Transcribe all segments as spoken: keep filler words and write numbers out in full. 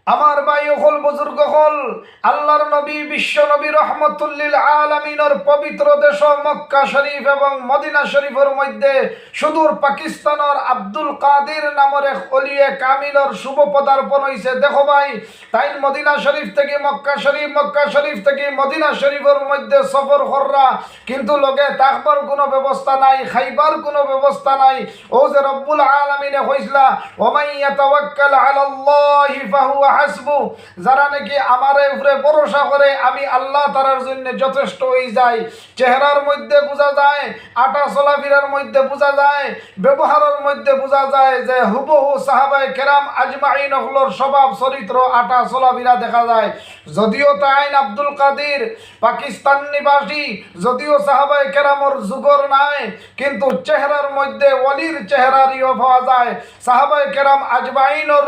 আমার ভাই অকল, বুজুর্গ অকল, আল্লাহর নবী, বিশ্ব নবী, রহমতুল্লিল আলামিনর পবিত্র দেশ মক্কা শরীফ এবং মদিনা শরীফর মধ্যে সুদূর পাকিস্তানর আব্দুল কাদির নামর এক অলিয়ে কামিলর শুভ পদার্পণ অইছে। দেখো ভাই, তাইন মদিনা শরীফ থাকি মক্কা শরীফ, মক্কা শরীফ থাকি মদিনা শরীফর মধ্যে সফর কররা, কিন্তু লগে থাকবার কুনু ব্যবস্থা নাই, খাইবার কুনু ব্যবস্থা নাই। অউ যে রব্বুল আলামিনে কইছলা, "ওমান ইয়াতাওয়াক্কাল আলাল্লাহি ফাহুয়া হাসবু", যারা নাকি আমার উপরে ভরসা করে, আমি আল্লাহ তারার জন্য যথেষ্ট অই যাই। চেহারার মধ্যে বুঝা যায়, আটা চলাফিরার মধ্যে বুঝা যায়, ব্যবহারর মধ্যে বুঝা যায় যে হুবহু সাহাবায়ে কেরাম আজমাইন অকলর স্বভাব চরিত্র, আটা চলাফিরা দেখা যায়। যদিও তাইন আব্দুল কাদির পাকিস্তান নিবাসী, যদিও সাহাবায়ে কেরামর যুগর নায়, কিন্তু চেহারার মধ্যে ওলির চেহারারিও পাওয়া যায়। সাহাবায়ে কেরাম আজমাইনর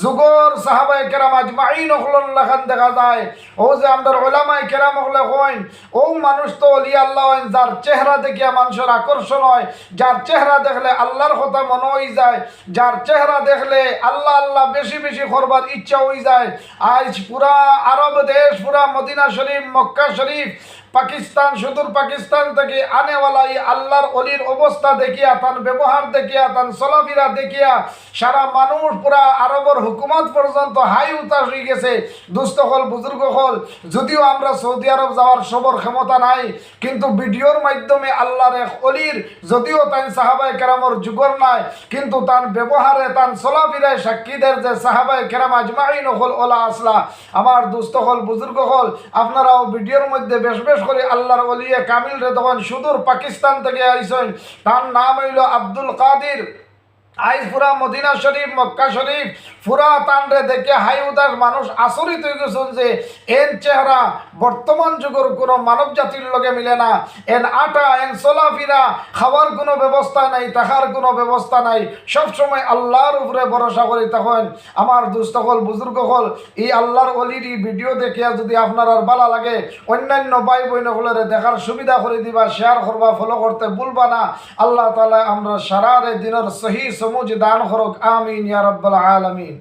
যুগর সাহাবায়ে কেরাম আজমাইন অকলর লাখান দেখা যায়। অউ যে আমরার উলামায়ে কেরাম অকলে কইন, অউ মানুষ তো অলি আল্লাহ অইন, যার চেহারা দেখিয়া মানুষর আকর্ষণ অয়, যার চেহারা দেখলে আল্লাহর কথা মনো অই যায়, যার চেহারা দেখলে আল্লাহ আল্লাহ বেশি বেশি করবার ইচ্ছা অই যায়। আইজ পুরা আরব দেশ, পুরা মদিনা শরীফ, মক্কা শরীফ, পাকিস্তান, সুদূর পাকিস্তান থাকি আনেওয়ালা ই আল্লাহর অলির অবস্থা দেখিয়া, তান ব্যবহার দেখিয়া, তান চলাফিরা দেখিয়া সারা মানুষ, পুরা আরবর হুকুমত পর্যন্ত হাই হুতাশ অই গেছে। দুস্ত অকল, বুজুর্গ অকল, যদিও আমরা সৌদি আরব যাওয়ার সবর ক্ষমতা নাই, কিন্তু ভিডিওর মাধ্যমে আল্লাহর এক অলির, যদিও তাইন সাহাবায়ে কেরামর যুগর নায়, কিন্তু তান ব্যবহারে, তান চলাফিরায় সাক্ষী দের যে সাহাবায়ে কেরাম আজমাইন অকল অলা আছলা। আমার দুস্ত অকল, বুজুর্গ অকল, আপনারাও ভিডিওর মধ্যে বেশ বেশ করি আল্লাহর অলিয়ে কামিলরে দেখইন, সুদূর পাকিস্তান থাকি আইছইন। তান নাম অইলো আব্দুল কাদির। আইজ পুরা মদিনা শরীফ, মক্কা শরীফ, পুরা তানরে দেখে হাই হুতাশ মানুষ আচরিত অই গেছইন যে এন চেহারা বর্তমান যুগর কুনু মানব জাতির লগে মিলে না। এন আটা, এন চলাফিরা, খাওয়ার কুনু ব্যবস্থা নাই, থাকার কুনু ব্যবস্থা নাই, সব সময় আল্লাহর উপরে ভরসা করি থাকইন। আমার দুস্ত অকল, বুজুর্গ অকল, ই আল্লাহর অলির ই ভিডিও দেখিয়া যুদি আপনারার ভালা লাগে, অইন্যান্য ভাই বইন অকলরে দেখার সুবিধা করি দিবা, শেয়ার করবা, ফলো করতে ভুলবা না। আল্লাহ তাআলা আমরার সারারে দিনর সহি সমুজ দান করউক। আমিন ইয়া রাব্বাল আলামিন।